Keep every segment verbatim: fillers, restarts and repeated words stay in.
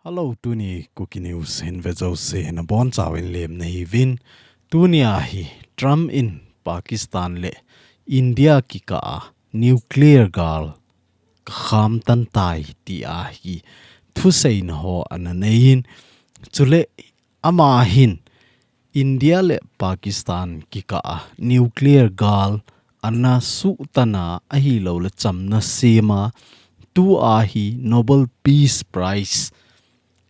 Hello, tuni Kuki News hin ve jouse nabonchauvin lemna hiuvin. Tuni ahi Trump in Pakistan le India kikah a nuclear gal kakham tan tai ti ahi thuseina ho ana neiyin. Chule ama hin India le Pakistan kikah a nuclear gal ana suhtana ahilouleh chamna sema tu ahi Nobel Peace Prize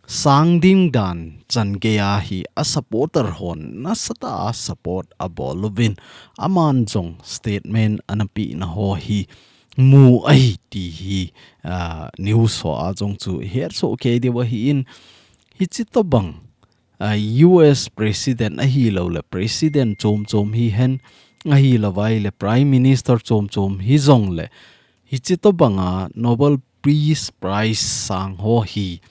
sang ding dan chan gei ahi a supporter hon nasatah a support abol uvin aman jong statement ana pehna ho hi mu ahi ti hi, ah, news ho a jong chu ihet soh kei diu ahin hichi tobang ah, U S President ahilouleh President chom chom hihen ahilouleh Prime Minister chom chom hijongleh hichi tobanga Nobel Peace Prize sang ho hi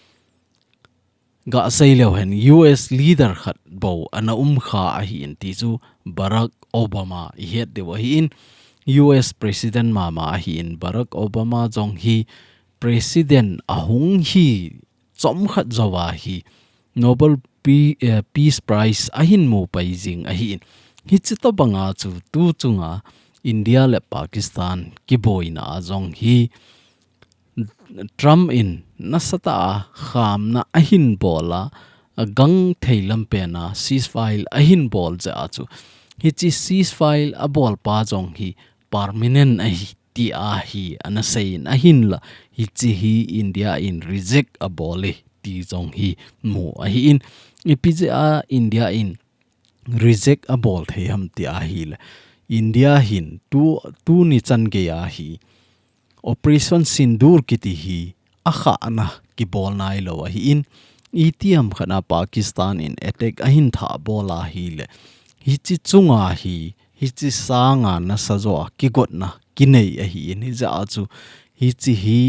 gasei leuhen U S leader khat bou ana umkha ahin ti chu Barack Obama ihet diu ahin U S President mama ahin Barack Obama jong hi President ahung hi chomkhat jouva hi Nobel Pe-, eh, Peace Prize ahin mu pai jing ahin. Hichi tobanga chu tu chunga India le Pakistan kiboina a jong hi Trump in nasatah a khamna ahin bol a, agangthei lampen a ceasefire ahin bol jeh a chu hichi ceasefire abol pa jong hi permanent ahi ti ahi ana seiyin ahinla hichi hi India in reject abol e ti jong hi mu ahin ipi jeh a India in reject abol thei ham ti ahileh India hin tu, tuni chan gei ahi Operation Sindoor kiti hi akhahna kibol nailou ahin itiham khat a Pakistan in attack ahin thah bol ahileh hichi chunga hi hichi sanga nasa joh a kigotna kinei ahin hijeh a chu hichi hi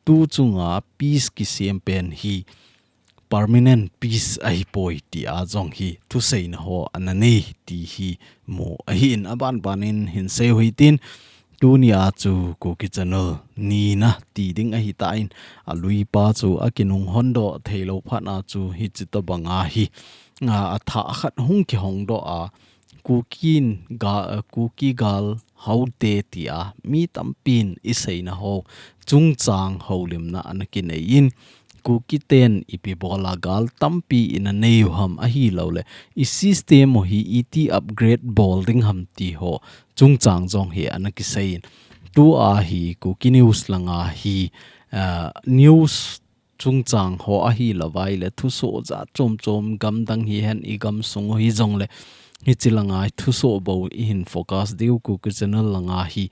tu chunga peace kisem pen hi permanent peace ahipoi ti a jong hi thuseina ho ana nei ti hi mu ahin aban banin hin seiyu hitin tuni a chu Kuki Channel nina ti ding ahitan alui pa chu akinung hondoh theilou phat a chu hichi tobanga hi a, athah khat hung kihong doh a Kuki ga, Kuki gal houte ti a mi tampin iseina ho chungchang houlimna ana kineiyin Kuki ten ipi bol a gal tampi ina neiyu ham ahilouleh i system u hi iti upgrade bol ding ham ti ho chungchang jong hi ana kiseiyin tu ahi Kuki News langa hi, ah, news chungchang ho ahilouleh thusoh jat chom chom gamdang hihen i gamsung u hijongleh hichi langa thusoh bou ihin focus diu Kuki Channel langa hi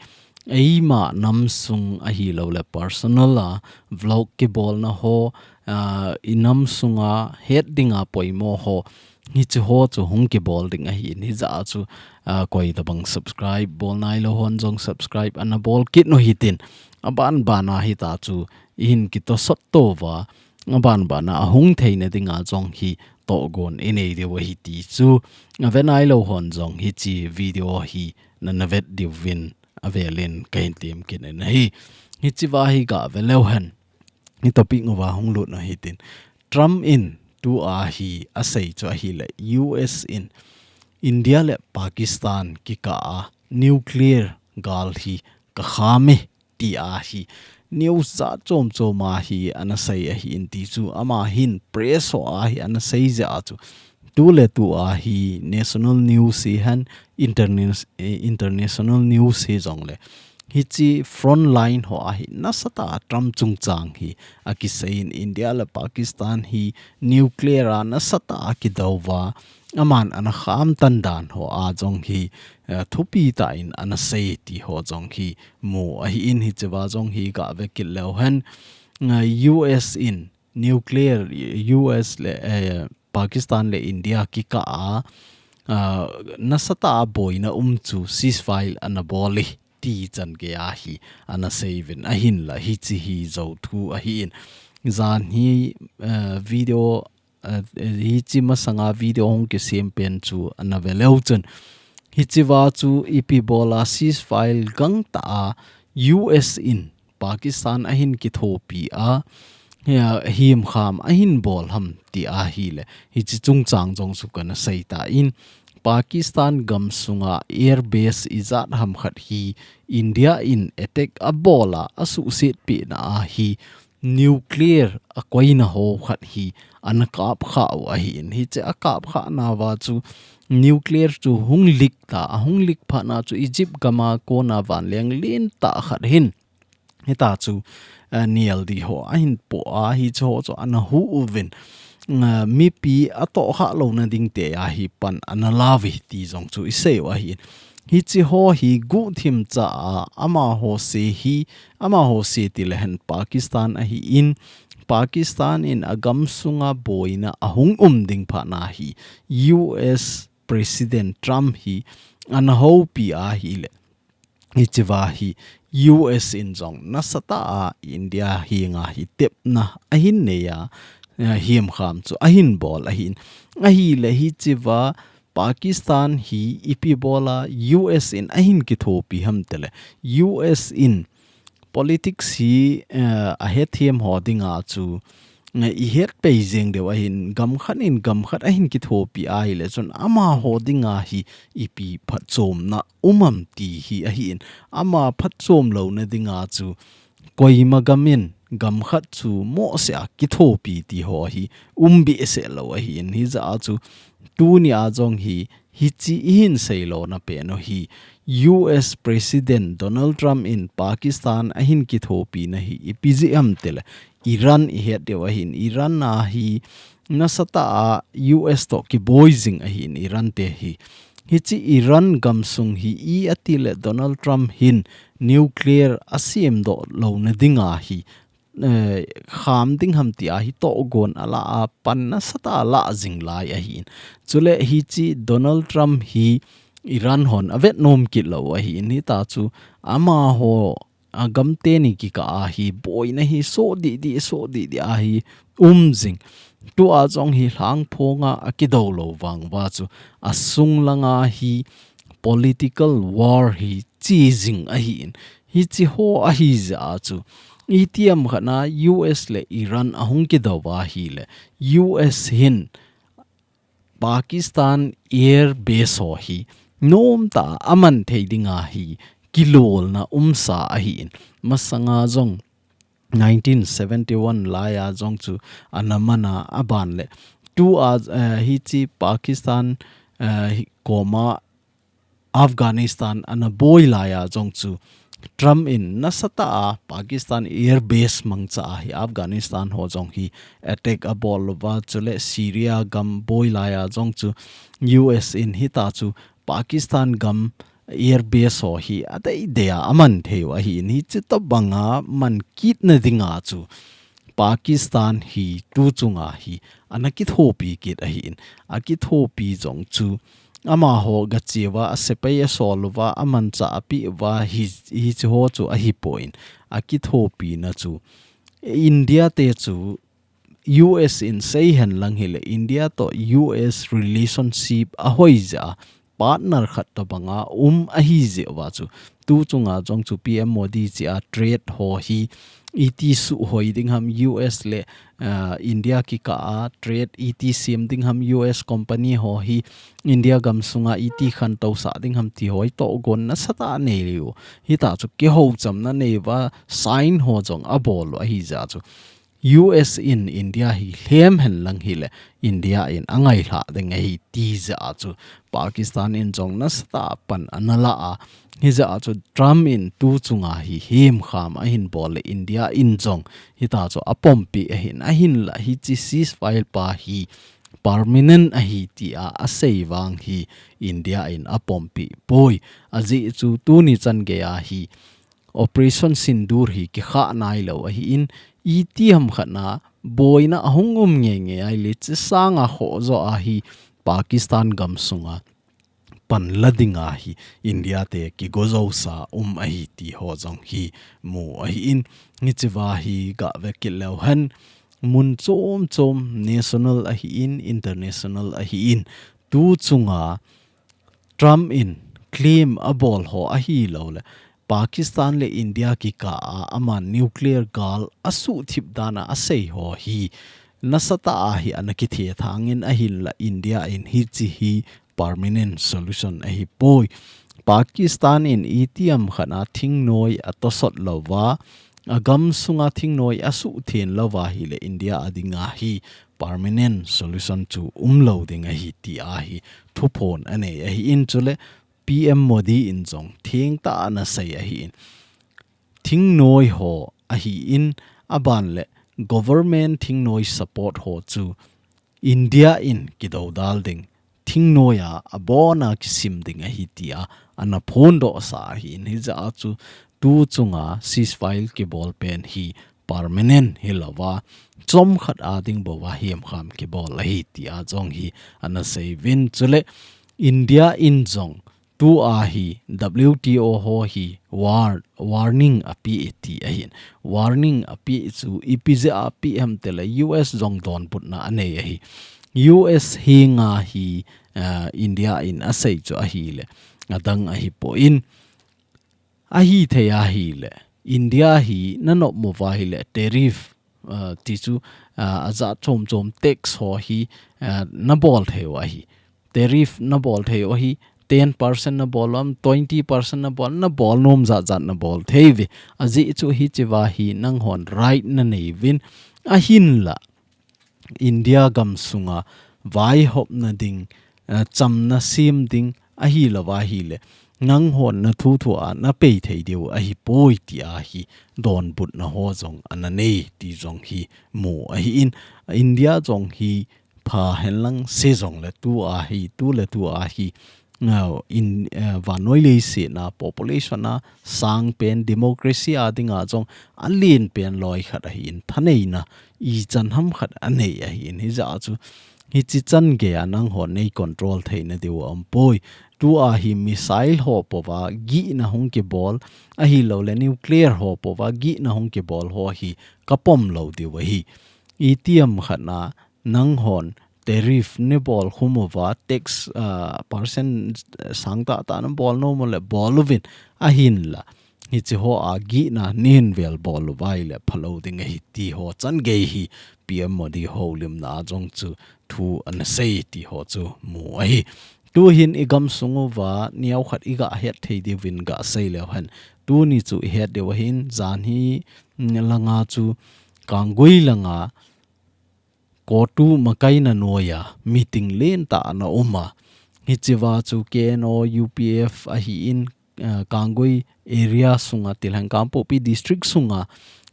eima namsung ahilouleh personal a vlog kibolna ho, ah, i namsunga het dinga poimo ho hichi ho chu hung kibol ding ahin hijeh a chu, ah, koi tabang subscribe bol nailou hon jong subscribe ana bol kit u hitin aban bana hita chu ihin kitosot touva aban bana ahung theina dinga jong hi tohgon inei diu ahi ti chu ave nailou hon jong hichi video hi nana vet diuvin avelin kahin tem kit in ahi. Hichi va hi gave leuhen i topic uva hung lut u hitin Trump in tu ahi asei chu ahileh U S in India le Pakistan kikah a nuclear gal hi kakham e ti ahi news jat chom chom a hi ana sei ahin ti chu ama hin press ho a hi ana sei jeh a chu tuletu a hi national news hihen interna-, eh, international news hijongleh hichi front line ho a hi nasatah a Trump chungchang hi akiseiyin India le Pakistan hi nuclear a nasatah a kidouva aman ana kham tan dan ho a jong hi, eh, thupi tah in ana sei ti ho jong hi mu ahin hichi va jong hi gave kit leuhen, eh, U S in nuclear U S le, eh, Pakistan le India kikah a, ah, nasatah a boina um chu ceasefire ana bol e ti chan gei a hi ana seiyuvin ahinla hichi hi jou thu ahin jan hi, eh, video, eh, hichi masanga video hung kisem pen chu ana ve leu chun hichi va chu ipi bol a ceasefire gangtah a U S in Pakistan ahin kithopi a hia, himkham ahin bol ham ti ahile, hichi chungchang jong chu kana sei tan, Pakistan gam sunga air base ijat ham khat hi India in attack abol a, asuhset pehna ahi nuclear akoina ho khat hi ana kapkha u ahin. Hiche akapkha nauva chu nuclear chu hung leak ta, ahung leak phat na chu Egypt gama kona vanleng lentah khat hin hita chu, eh, nel di ho ahin po a, hiche ho chu ana hu uvin, eh, mipi atohkhah louna ding te ahi pan ana la uve ti jong chu isei u ahin. Hiche ho hi guhthim cha a, amaho se hi, amaho se ti lehen Pakistan ahin, Pakistan in agam sunga boina ahung um ding phat na hi U S President Trump hi ana houpi ahile, hichea hi U S in jong nasatah a India henga hi tepna ahin nei a, eh, himkham chu ahin bol ahin. Ahile hichea Pakistan hi ipi bol a U S in ahin kithopi ham tile, U S in politics hi, eh, ahethem ho dinga chu, eh, ihet pei jeng diu ahin, gam khat in gam khat ahin kithopi ahile chun amaho dinga hi ipi phatchomna um am ti hi ahin, ama phatchom louna dinga chu koima gam in gam khat chu mohseh a kithopi ti ho hi um behseh lou ahin, hijeh a chu tuni a jong hi hichi ihin sei lona pen u hi U S President Donald Trump in Pakistan ahin kithopi na hi ipi jeh ham tile, Iran ihet diu ahin, Iran a hi nasatah a U S toh kiboi jing ahin, Iran te hi. Hichi Iran gam sung hi i atile Donald Trump hin nuclear asem doh louna dinga hi, eh, kham ding ham ti ahi tohgon ala a pan nasatah a la jing lai ahin. Chule hichi Donald Trump hi Iran hon avet nom kit lou ahin, hita chu amaho agam teni kikah a hi boina hi soh didi, soh didi ahi um jing. Tua jong hi lhangphong a akidou lou vang uva chu asung langa hi political war hi chi jing ahin. Hichi ho ahi jeh a chu itiham khat na U S le Iran ahung kidou ahile, U S hin Pakistan air base ho hi nomtah a aman thei dinga hi kilolna umsa ahin. Masanga jong nineteen seventy-one lai a jong chu ana man a, aban le tua, eh, hichi Pakistan, eh, hi koma Afghanistan ana boi lai a jong chu Trump in nasatah a Pakistan air base mangcha a hi Afghanistan ho jong hi attack abol uva, chule Syria gam boi lai a jong chu U S in hita chu Pakistan gam air base ho hi adei dei a aman thei u ahin, hichi tobang a man kitna dinga chu Pakistan hi tu chunga hi ana kithopi kit ahin, akithopi jong chu amaho gache uva, asepai asol uva, amanchah apeh uva, hi, hichi ho chu ahipon, akithopina chu India te chu U S in sei hen lang hile, India toh U S relationship ahoi jeh a, partner khat tobang a um ahi jeh uva chu tu chunga jong chu P M Modi chea trade ho hi iti suhhoi ding ham, U S le, ah, India kikah a trade iti sem ding ham, U S company ho hi India gam sunga iti khantou sah ding ham ti ho hi tohgon nasatah a nei u. Hita chu kiho chamna nei uva, sign ho jong abol u ahi jeh a chu U S in India hi lhem hen lang hile, India in angailhah ding ahi ti jeh a chu Pakistan in jong nasatah a pan ana la a. Hijeh a chu Trump in tu chunga hi himkham ahin bol le India in jong hita chu apompi ahin, ahinla hichi ceasefire pa hi permanent ahi tia asei vang hi India in apompi poi. Ajeh chu tuni chan gei a hi Operation Sindoor hi kikhah nailou ahin, itiham khat na boina ahung um ngei ngei ahile, hichi sanga khoh joh a hi Pakistan gam sunga pan la dinga hi India te kigo jousa um ahi ti ho jong hi mu ahin, hichea hi gave kit leu hen, mun chom chom, national ahin, international ahin, tu chunga Trump in claim abol ho ahilou le, Pakistan le India kikah a aman nuclear gal asuhthip dan a asei ho hi nasatah a hi ana kithethang in ahinla India in hichi hi permanent solution ahipoi. Pakistan in itiham khat a thingnoi atosot louva, agam sunga thingnoi asuhtheng louva ahile India a dinga hi permanent solution chu umlou ding ahi tia hi thuphon anei ahin chule P M Modi in jong thengtah a ana sei ahin. Thingnoi ho ahin aban le government thingnoi support ho chu India in kidodal ding, thingnoi a abon a kisim ding ahi tia ana phondoh sa ahin hijeh a chu tu chunga ceasefire kibol pen hi permanent hilouva chomkhat a ding bouva hemkham kibol ahi tia jong hi ana seiyuvin chule India in jong tua hi W T O ho hi war, warning ape ti ahin. Warning ape chu ipi jeh a ape ham tile U S jong donbutna anei ahi. U S henga hi, ah, India in asei chu ahile adang ahipoi. Ahithei ahile India hi nanop mouva ahile tariff ah, ti chu, ah, ajat chom chom tax ho hi, ah, nabol thei u ahi. Tariff nabol thei u ahi, ten percent nabol u ham, twenty percent nabol, nabol nom jat jat nabol thei uve. Ajeh chu hichea hi nanghon right nanei uvin ahinla India gam sunga vaihopna ding, ah, chamna sem ding ahilouva ahile nanghon nathu thu a napei thei diu ahipoi tia hi donbutna ho jong ana nei ti jong hi mu ahin India jong hi pha henlang se jongle tua hi, tu le tua hi, ah, in, ah, vannoi leiset a population a sangpen democracy a dinga jong alen pen loi khat ahin thaneina ichan ham khat anei ahin hijeh a chu hichi chan gei a nanghon nei control theina diu aumpoi. Tua hi missile ho pouva gihna hung kibol ahilouleh nuclear ho pouva gihna hung kibol ho hi kapom lou diu ahi. Itiham khat a nanghon tariff nabol khum uva tax, ah, percent sangtah tah nabol nom uleh bol uvin ahinla hichi ho a gihna nahin vel bol uva ahile phalou ding ahi ti ho chan gei hi P M Modi houlimna a jong chu thu ana sei ti ho chu mu ahi. Tuhin igam sung uva neokhat iga het thei diuvin gasei leu hen. Tuni chu ihet diu ahin jan hi langa chu Kanggui langa COTU makaina noiya meeting lentah ana um a. Hichea chu K N O U P F ahin, ah, Kanggui area sunga tilhang Kangpokpi district sunga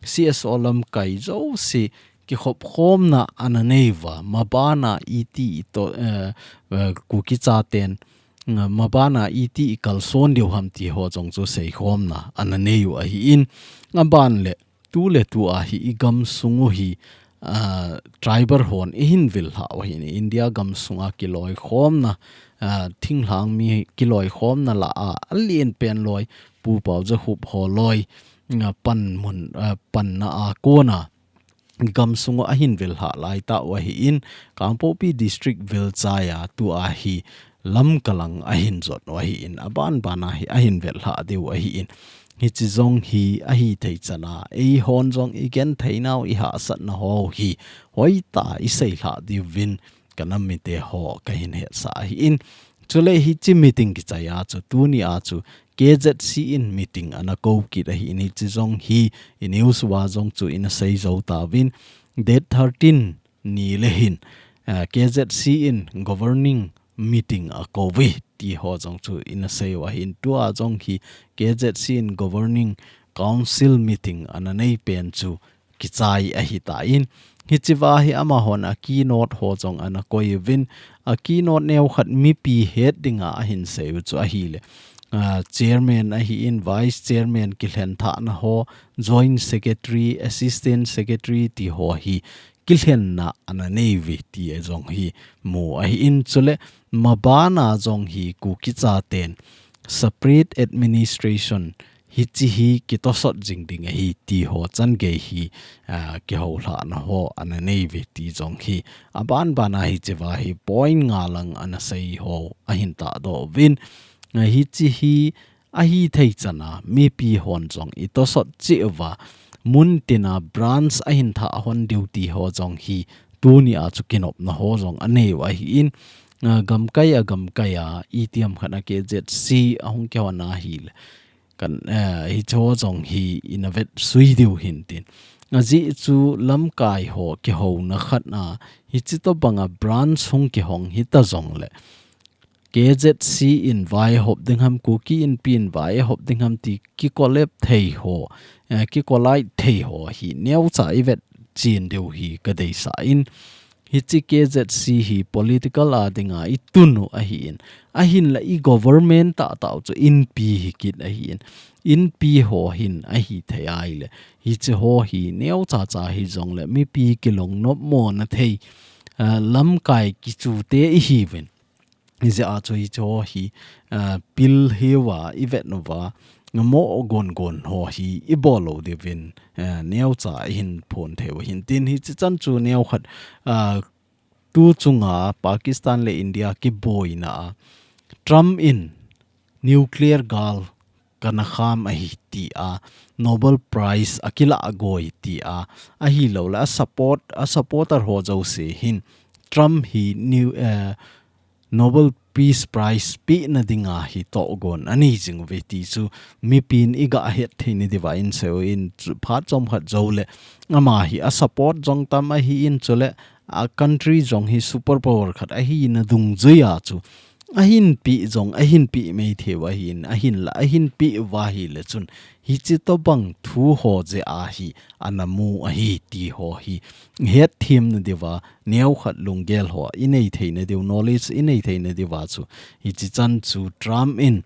C S O lamkai jouse kikhopkhomna ana nei uva. Mabana iti ito, eh, eh, Kuki chaten, ah, mabana iti ikalson diu ham ti ho jong chu seikhomna ana nei u ahin. Aban le tu le tua hi igam sung u hi, ah, tribal hon ihin vil lha u ahin India gam sunga kiloikhomna, ah, thinglhang mi kiloikhomna lah a alen pen loi Pu Pau Za Khup ho loi, ah, panmun, ah, panna a kona igam sung u ahin vil lha lai tah u ahin Kangpokpi district vil chaiya tua hi Lamka lang ahin jot u ahin aban bana hi ahin vil lha diu ahin. Hichi jong hi ahithei chan a eihon jong igenthei nau ihahsatna ho hi hoitah a isei lha diuvin kanam mite ho kahin hetsah ahin. Chule hichi meeting kichaiya chu tunia chu K Z C in meeting ana kou kit ahin hichi jong hi i news uva jong chu ina sei jou tauvin date thirteen ni le hin, ah, K Z C in governing meeting akou uve ti ho jong chu ina sei u ahin tua jong hi K Z C in governing council meeting ana nei pen chu kichai ahitan. Hichea hi amahon a keynote ho jong ana koi uvin a keynote neokhat mipi het dinga ahin sei u chu ahile, ah, chairman ahin vice chairman kilhen thahna ho joint secretary assistant secretary ti ho hi kilhenna ana nei uve ti jong hi mu ahin chule mabana jong hi Kuki chaten separate administration hichi hi kitosot jing ding ahi ti ho chan gei hi, ah, kihoulhahna ho ana nei uve ti jong hi aban bana hichea hi point nga lang ana sei ho ahin tahdoh uvin, ah, hichi hi ahi thei chana mipi hon jong i tosot cheh uva, mun tina branch ahin thah hon diu ti ho jong hi tuni a chu kinopna ho jong anei u ahin, ah, gamkai a gamkai a itiham khat a K Z C ahung kihon ahile. Kan, eh, hicho jong hi ina vetsui diu hintin. Ajeh chu lamkai ho kihouna khat a, hichi tobanga branch hung kihong hita jongle. K Z C in vai hop ding ham, Kuki Inpi in vai hop ding ham ti kikolep thei ho, eh, kikolai thei ho hi neocha i vetchen diu hi kadeisah in. Hichi K Z C hi political a dinga i tun u ahin. Ahinla i government tahtah u chu Inpi hi kit ahin. Inpi ho hin ahi thei ahile. Hichi ho hi neocha cha hi jongle mipi kilung nopmo na thei, ah, lamkai kichu te ihiuvin. Hijeh a chu hichi ho hi, ah, pil hiuva i vet uva, mo gon gon ho hi i bol lou diuvin, ah, neocha i hin phon thei u hintin hichi chan chu neo khat, ah, tu chunga Pakistan le India kiboina a Trump in nuclear gal kana kham ahi ti a, Nobel Prize akilah goi ti a, ahilou le a support, a supporter ho jouse hin Trump hi new, eh, Nobel Peace Prize pehna dinga hi tohgon anei jing uve ti chu mipin i ga het thei na diuva in seiyu in chu phat chomkhat jou le ama hi a support jong tam ahin chule a country jong hi superpower khat ahina dungjuia chu ahin pe jong, ahin pe maithei u ahin, ahinla, ahin pe uva ahile chun, hichi tobang thu ho jeh a hi ana mu ahi ti ho hi, hetthem na diuva, neo khat lunggel ho, i nei thei na diu, knowledge i nei thei na diuva chu, hichi chan chu Trump in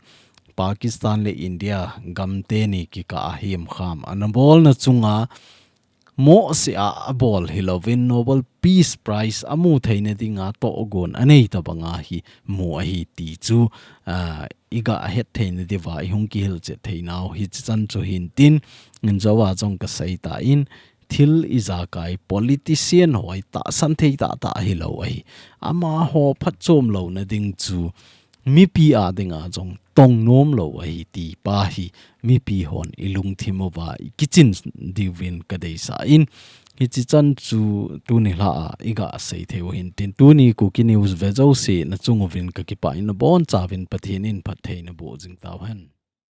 Pakistan le India gam teni kikah a hemkham ana bolna chunga, mohseh a abol hilouvin Nobel Peace Prize amu theina dinga tohgon anei tobanga hi mu ahi ti chu, ah, i ga het thei na diuva i hung kihilchet thei nau hichi chan chu hintin, in jouva jong ka sei tan, thil ijakai politician ho i tahsan thei tahtah hilou ahi. Amaho phatchom louna ding chu, mipi a dinga jong tong nom lou ahi ti pa hi mipi hon i lungthim uva i kichin diuvin ka deisah in, hichi chan chu tuni lha a i ga sei thei u hintin tuni Kuki News ve jouse na chung uvin ka kipah in nabon chauvin Pathen in phatthei naboh jing tauhen.